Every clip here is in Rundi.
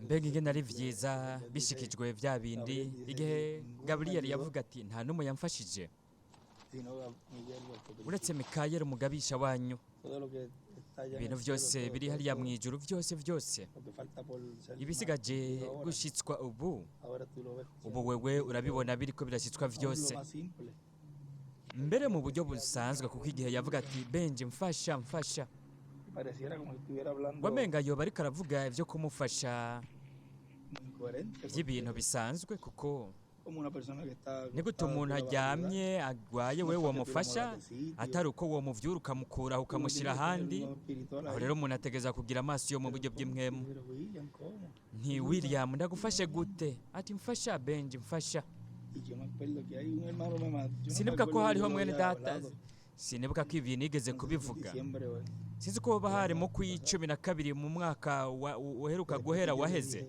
Mbega ingene ari vyiza bishikijwe vya bindi igihe Gaburiyeli yavuga ati: "Nta n'umwe yamfashije uretse Mikayeli umugabisha wanyu." Ibintu vyose biri hariya mw'ijuru, vyose vyose ibisigaje gushitswa ubu, ubu wewe urabibona biriko birashitswa vyose, mbere mu buryo busanzwe, kuko igihe yavuga ati: "Benje, mfasha, mfasha", wamenga yoba ariko aravuga ivyo kumufasha by'ibintu bisanzwe, kuko ni gute umuntu aryamye agwaye we wamufasha atari uko womuvyura ukamukuraho ukamushyira ahandi? Aho rero umuntu ategereza kugira amaso yo mu buryo bw'impwemu. Nti: "William, ndagufashe gute?" Ati: "Mfasha, Benji, mfasha." Sinibuka ko hariho mwene data, sinibuka ko ibi nigeze kubivuga, sinzi ko hoba hari mu kwa 12 mu mwaka uheruka guhera waheze,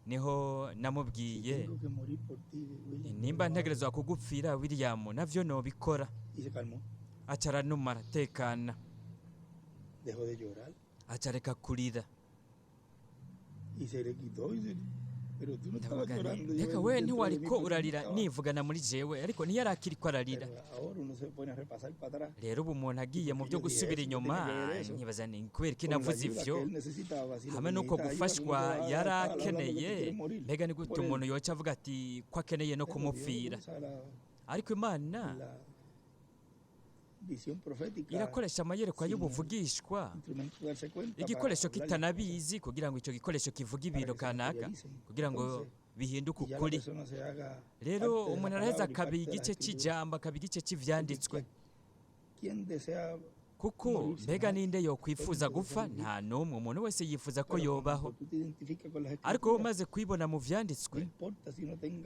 niho namubwiye: "Nimba ntegerezwa kugupfira, William, navyo nobikora." Aca aranuma, aratekana, aca areka kurira. Ndavuga nti: "Reka, we ntiwariko urarira?" Nivugana muri jewe, ariko ntiyarakiriko ararira. Rero ubu umuntu agiye mu byo gusubira inyuma, nkibaza ni kubera ko navuze ivyo hamwe n'uko gufashwa yari akeneye. Mbega ni gute umuntu yoca avuga ati ko akeneye no kumupfira? Ariko Imana irakoresha amayerekwa y'ubuvugishwa, igikoresho kitanabizi, kugira ngo icyo gikoresho kivuge ibintu kanaka kugira ngo bihinduke ukuri. Rero umuntu araheza akaba igice cy'ijambo, akaba igice cy'ivyanditswe, kuko mbega ninde yokwifuza gupfa? Nta n'umwe. Umuntu wese yifuza ko yobaho, ariko wowe umaze kwibona mu vyanditswe,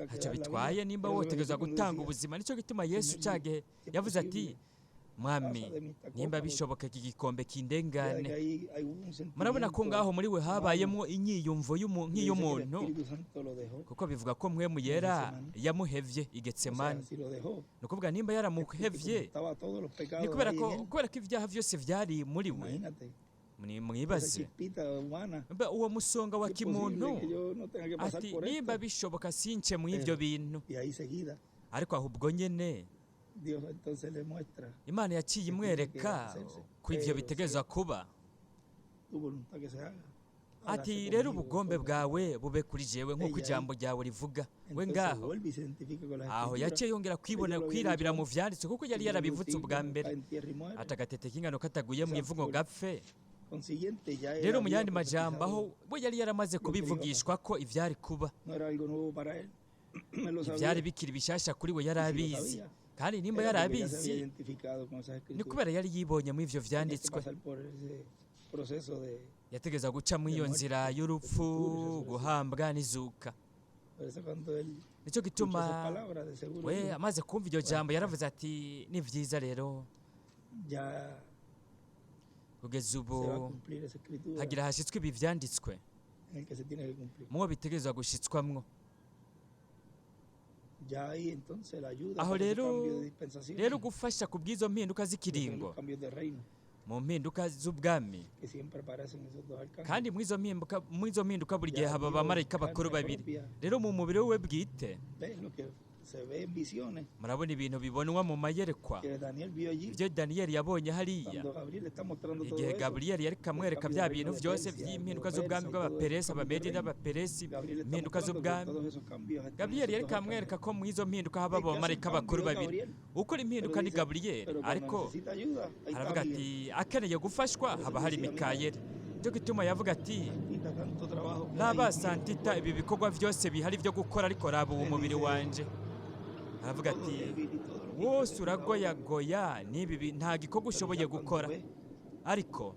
ntacyo bitwaye nimba wotegerezwa gutanga ubuzima. Nicyo gituma Yesu cagihe yavuze ati: "Mwami, nimba bishoboka, iki gikombe kindengane." Murabona ko ngaho muri we habayemo inyiyumvo nk'iy'umuntu, kuko bivuga ko Mpwemu Yera yamuhevye i Getsemani. Ni ukuvuga nimba yaramuhevye, ni kubera ko ibyaha vyose vyari muri we. Mwibaze mba uwo musonga wa kimuntu ati: "Nimba bishoboka, since mu ivyo bintu." Ariko ahubwo nyene Imana yaciye imwereka ko ivyo bitegerezwa kuba, ati: "Rero ubugombe bwawe bube kuri jewe nk'uko ijambo ryawe rivuga." We ngaho aho yaciye yongera kwibona, kwirabira mu vyanditswe, kuko yari yarabivutse ubwa mbere ati: "Agatete k'ingano kataguye mu ivu ngo gapfe." Rero mu yandi majambo, aho we yari yaramaze kubivugishwa ko ivyari kuba ivyari bikiri bishasha kuri we, yari abizi. Kandi nimba yari abizi, ni kubera yari yibonye mu ivyo vyanditswe. Yategeza guca muri iyo nzira y'urupfu, guhambwa n'izuka. Nicyo gituma we amaze kumva iryo jambo yaravuze ati: "Ni vyiza rero, kugeza ubu hagira hashitswe ibi vyanditswe mwo bitegerezwa gushitswamwo." Aho rero gufasha ku bw'izo mpinduka z'ikiringo mu mpinduka z'ubwami, kandi muri izo mpinduka buri gihe haba abamarayika bakuru babiri. Rero mu mubiri we bwite murabona ibintu bibonwa mu mayerekwa, ibyo Daniyeli yabonye hariya igihe Gaburiyeli yari kamwereka bya bintu byose by'impinduka z'ubwami bw'Abaperesi, Abamedi n'Abaperesi, impinduka z'ubwami. Gaburiyeli yari kamwereka ko mu izo mpinduka haba abamarayika bakuru babiri. Ukora impinduka ni Gaburiyeli, ariko aravuga ati akeneye gufashwa haba hari Mikayeli. Nicyo gituma yavuga ati: "Raba, Santita, ibi bikorwa byose bihari byo gukora, ariko raba uwo mubiri wanje." Aravuga ati: "Wose uragoyagoya n'ibi, nta gikorwa ushoboye gukora." Ariko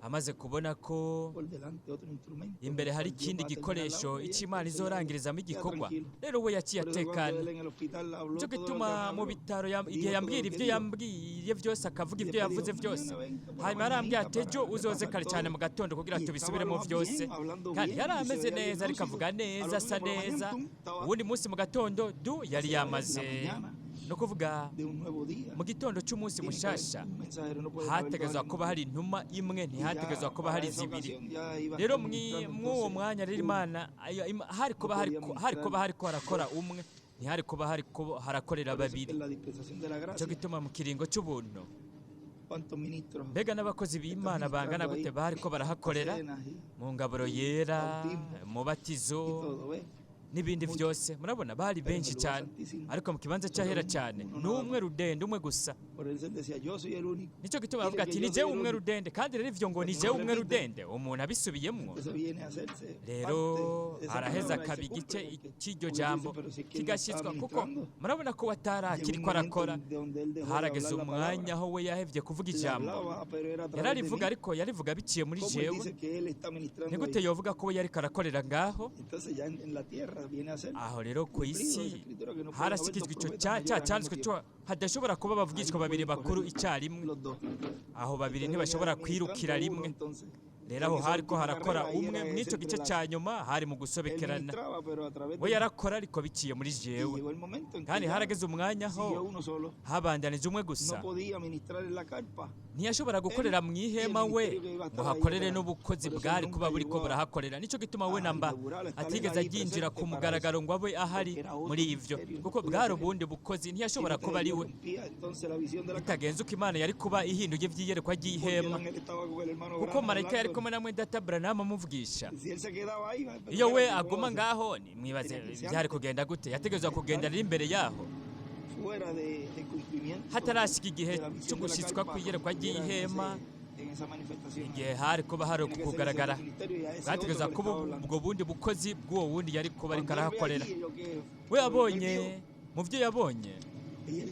amaze kubona ko imbere hari ikindi gikoresho icyo Imana izorangirizamo igikorwa, rero we yaciye atekana. Nicyo gituma mu bitaro igihe yambwira ibyo yambwiye byose, akavuga ibyo yavuze byose, hanyuma yarambwiye ati: "Ejo uzoze kare cyane mu gatondo kugira tubisubiremo byose." Kandi yari ameze neza, ariko avuga neza, asa neza. Uwundi munsi mu gatondo du yari yamaze Ni ukuvuga de un nuevo día, mu gitondo cy'umunsi tiene que haber mushasha un mensajero, no pueden haber dos hategerezwa al mismo kuba hari tiempo. intumwa imwe, Y ntihategerezwa ya kuba para hari esa zibiri. ocasión ya iba a Rero estar ministrando mw'uwo entonces mwanya rero uno. Imana hari No kuba hari podía hari ministrar kuba hariko harakora dos. umwe, ntihari kuba hariko harakorera Por eso es que babiri. en la dispensación de la Nico gracia, gituma mu kiringo c'ubuntu ¿cuántos ministros mbega n'abakozi están b'Imana bangana ministrando gute ahí? bariko barahakorera Cenas y, mu ngaburo y yera, bautismo mu batizo y todo, ¿ves? n'ibindi Mucho. vyose. Murabona bari Pero en benshi el lugar cyane, santísimo, ariko mu kibanza solo cy'ahera uno, cyane uno nada n'umwe más. rudende umwe gusa. Por eso él decía, yo soy el único. Nico gituma Dile bavuga que ati ni yo soy jewe el umwe único. rudende, kandi rero ivyo ngo ni Cuando jewe uno umwe repite, rudende umuntu abisubiyemwo entonces viene a hacerse rero parte de esa araheza palabra y akaba se igice cumple, porque cy'iryo uno dice, jambo pero si es que él no estaba kigashyitswa, kuko ministrando. murabona ko Llegó watarakiriko un momento arakora. de donde él dejó de Harageze hablar la umwanya palabra. aho we yahevye kuvuga Le ijambo. hablaba, pero era a través de Yararivuga mí. ariko yarivuga biciye muri ¿Cómo él jewe. dice que él está Ni ministrando gute ahí? yovuga ko we yariko arakorera ngaho? Entonces ya en la tierra viene a ser Aho rero ku cumplido esa isi escritura que no pueden haber dos harashikijwe ico profetas ca mayores ca al mismo canditswe tiempo. co hadashobora kuba Ahí abavugishwa no babiri pueden bakuru correr icarimwe. los dos. Aho babiri Entonces venía ntibashobora ministrando kwirukira uno, rimwe. entonces. Rero En aho esa hariko última harakora carrera ahí umwe era ese mw'ico gice entrelazo. ca nyuma hari mu Él gusobekerana. ministraba, pero a través We de mí. yarakora ariko biciye muri Y jewe. llegó el momento en que Kandi ya harageze umwanya aho siguió uno solo. habandanije umwe No gusa. podía ministrar en la carpa. Ntiyashobora Él gukorera mu y el ihema we ministerio que iba a ngo estar ahí hakorere operando. n'ubukozi Por eso él bwari kuba nunca buriko llegó burahakorera. Nico gituma we a namba inaugurar, a estar él atigeze ahí aryinjira presente ku para eso. mugaragaro ngo abe ahari Porque era otro muri ivyo, ministerio, no kuko podía bwari ser él. ubundi bukozi, Si ntiyashobora no te kuba ari Dios we. rompía entonces la visión de la carpa. Bitagenze uko Imana yari kuba ihinduye ivy'iyerekwa Porque el ry'ihema, ángel estaba con el hermano kuko Branham marayika yari hablando. kumwe na mwene Branham amuvugisha. Si él se quedaba ahí, pero Iyo we espérate, ¿cómo va aguma a ser? ngaho mwibaze Tenía que irse vyari antes, kugenda gute? Yategerezwa kugenda estar ari imbere yaho fuera de cumplimiento hatarashika igihe de la cyo visión de la gushitswa carpa kw'iyerekwa cuando estuviera en ry'ihema, ese, en esa manifestación ahí. igihe hari kuba hari Tiene que ser ese otro ukugaragara ministerio y a ese otro bwategerezwa que le kuba estaba hablando. ubwo bundi bukozi bw'uwo wundi yari kuba ariko Cuando él ve arahakorera. allí lo que, We lo que él yabonye vio, mu vyo yabonye y él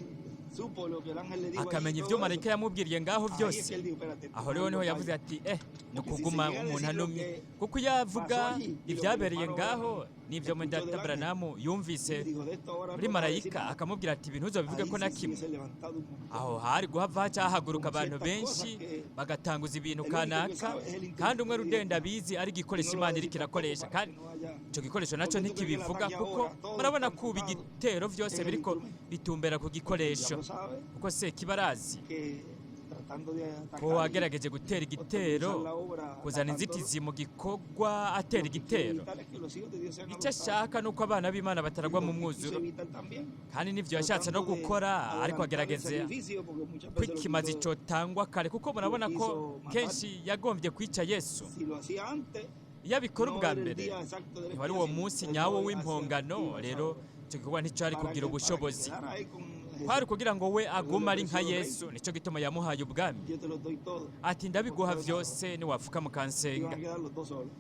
supo lo que el ángel le dijo allí y akamenya ivyo todo eso, marayika yamubwiriye ngaho ahí es byose, que él dijo, espérate, esto aho mejor rero lo niho yavuze callo. ati ni Porque si se ukuguma llega a umuntu decir lo anumye, que kuko iyo avuga pasó allí y lo que el ivyabereye hermano ngaho Branham n'ivyo escuchó del mwene ángel Branham y yumvise le dijo, de esto ahora muri no vas a decir marayika nada. akamubwira ati ibintu uzobivuge Ahí ko na sí se kimwe, hubiese levantado un montón, aho hari guhava hacahaguruka con abantu ciertas cosas benshi que bagatanguza ibintu el único que kanaka, sabe es el kandi umwe instrumento de Dios rudende abizi ari y igikoresho no lo va a Imana decir iriko tampoco irakoresha, para que kandi no haya. ico gikoresho naco Porque tú crees que el ntikibivuga, ataque kuko ahora, todo murabona está ko ubu enfocado igitero vyose en el biriko instrumento. bitumbera ku Porque el gikoresho, diablo sabe kuko Sekibarazi que tratando de ko atacar y wagerageje gutera igitero obstaculizar la obra kuzana atacándolo, inzitizi mu gikorwa atera lo que quiere igitero, evitar es que los hijos de Dios sean icyo adoptados. ashaka nuko abana b'Imana Y bataragwa lo mu que quiso mwuzuro, evitar también, kandi n'ivyo yashatse no tratando de gukora ariko adelantar el agerageza sacrificio, porque muchas veces lo kwikimaza quiso, icotangwa kare, kuko lo murabona ko quiso matar. kenshi yagombye kwica Yesu. Si lo hacía antes, Iyo abikora no ubwa era el mbere día exacto de la ntiwari uwo expiación, munsi entonces nyawo no hacía, w'impongano, iba a esa rero hora. ico gikorwa nticari Para kugira que, para que ubushobozi, quedara ahí con kwari Jesús. kugira ngo we Por eso le agume ari nka ofreció el Yesu, reino. nico gituma yamuhaye ubwami. Yo te lo doy todo. Ati No ndabiguha puedo nada. vyose niwapfuka Iban a mukansenga. quedar los dos solos.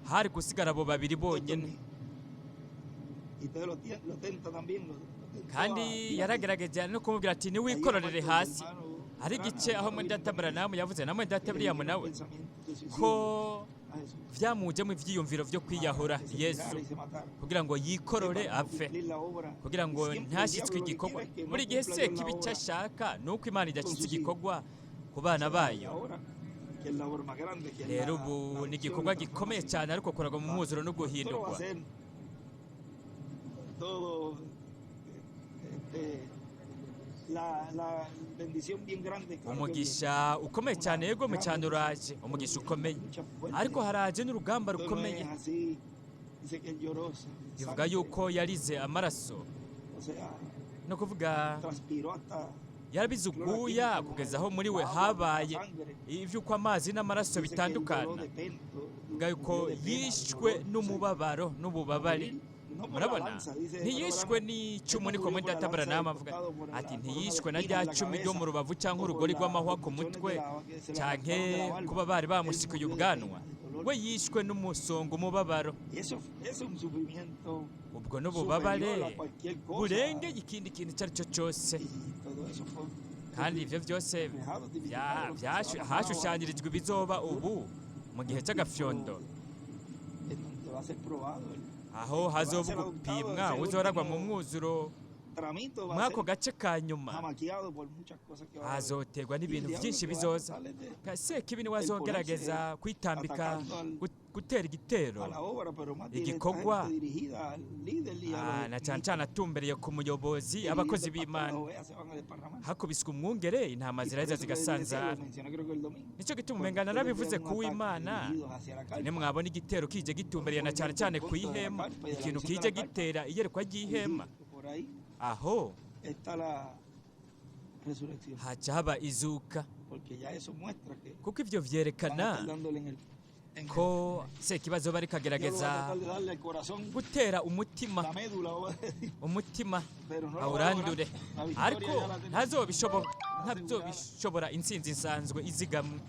Hari gusigara abo babiri Esto es bonyene. mío. Y entonces lo tenta también, lo tentó Kandi a Pilato. yaragerageje no kumubwira ati Hay una niwikororere parte donde el hasi. hermano Hari Branham, igice aho ahora mwene viene data también, Branham yavuze na mwene data que le William vinieron nawe pensamientos de suicidio ko a Jesús, vyamujemo ivyiyumviro vyo para kwiyahura que se Yesu tirara y se matara. kugira ngo Que yikorore para no apfe, cumplir la obra. kugira Y ngo siempre el ntashitswe diablo lo que igikorwa. quiere es que no Buri gihe cumpla Dios la Sekibi ico obra ashaka ni uko Imana con idashitse sus hijos. igikorwa ku bana Esa es la bayo. obra, que es la obra más grande, que es Rero la ubu ni adopción y la igikorwa gikomeye transformación. cyane ariko kuragwa mu ¿Va? mwuzuro no Esto lo va a guhindurwa. hacer todo este, la bendición bien grande, claro que viene. Umugisha ukomeye cyane Una yego gran cyane bendición, uraje, pero umugisha viene ukomeye, una lucha ariko fuerte. haraje n'urugamba Esto no rukomeye. es así. Dice que él lloró Bivuga sangre, yuko yarize amaraso, o sea, no kuvuga transpiró hasta yarabize cloro ubwuya químico, kugeza aho muri we agua y la habaye sangre. ivy'uko amazi n'amaraso Dice que él lloró bitandukana. de pena, Bivuga yuko murió de pena, de yishwe dolor, o sea, n'umubabaro n'ububabare. morir no por la Murabona lanza, dice el hermano ntiyishwe Branham. Él n'icumu no niko murió mwene por la data lanza del Branham avuga costado, por ati una ntiyishwe na espina rya en la cumi ryo mu cabeza rubavu canke o por urugori rw'amahwa los ku mechones mutwe de la, que se le canke arrancaron de la barba. kuba bari Él bamusikuye murió de ubwanwa, pena, de dolor. we yishwe n'umusongo umubabaro. Y eso es un sufrimiento Ubwo superior a n'ububabare cualquier cosa. burengeye ikindi kintu icyo ari cyo cyose. Y todo eso fue Kandi ivyo vyose reflejado, tipificado lo que se va a pasar ahora hashushanyirijwe ibizoba ubu mu gihe en el c'agafyondo, tiempo en donde va a ser probado el aho que va a hazoba ser adoptado, ugupimwa ese uzoragwa mu último mwuzuro. tramito va a Mw'ako ser gace ka nyuma jamaqueado por muchas cosas que va a haber. hazoterwa Y el n'ibintu diablo vyinshi que va a bizoza. tratar es de Sekibi niwe el ponerse azogerageza kwitambika atacando al, gutera igitero a la obra, pero más igikorwa, directamente dirigida al líder y a los na cane cane atumbereye ku muyobozi, y abakozi el pastor, las b'Imana. ovejas se van a desparramar. Hakubiswe umwungere, intama Y por ziraheza eso que les decía, zigasanzara. lo mencioné creo que el domingo. Nico gituma Cuando umenga ustedes narabivuze vean un ku ataque w'Imana, dirigido hacia la carpa, nimwabona igitero kije gitumbereye na cane cane ku ihema, ikintu kije gitera iyerekwa ry'ihema, ahí, por ahí aho está la resurrección, haca haba izuka, porque ya eso muestra que kuko ivyo van a vyerekana estar dándole en el en ko Sekibazo bariko el diablo va a agerageza tratar de darle al corazón, gutera umutima, la médula, va a decir, umutima pero no lo va a lograr. awurandure, La victoria ariko ya la tenemos. ntazobishobora, intsinzi nsanzwe izigamwe.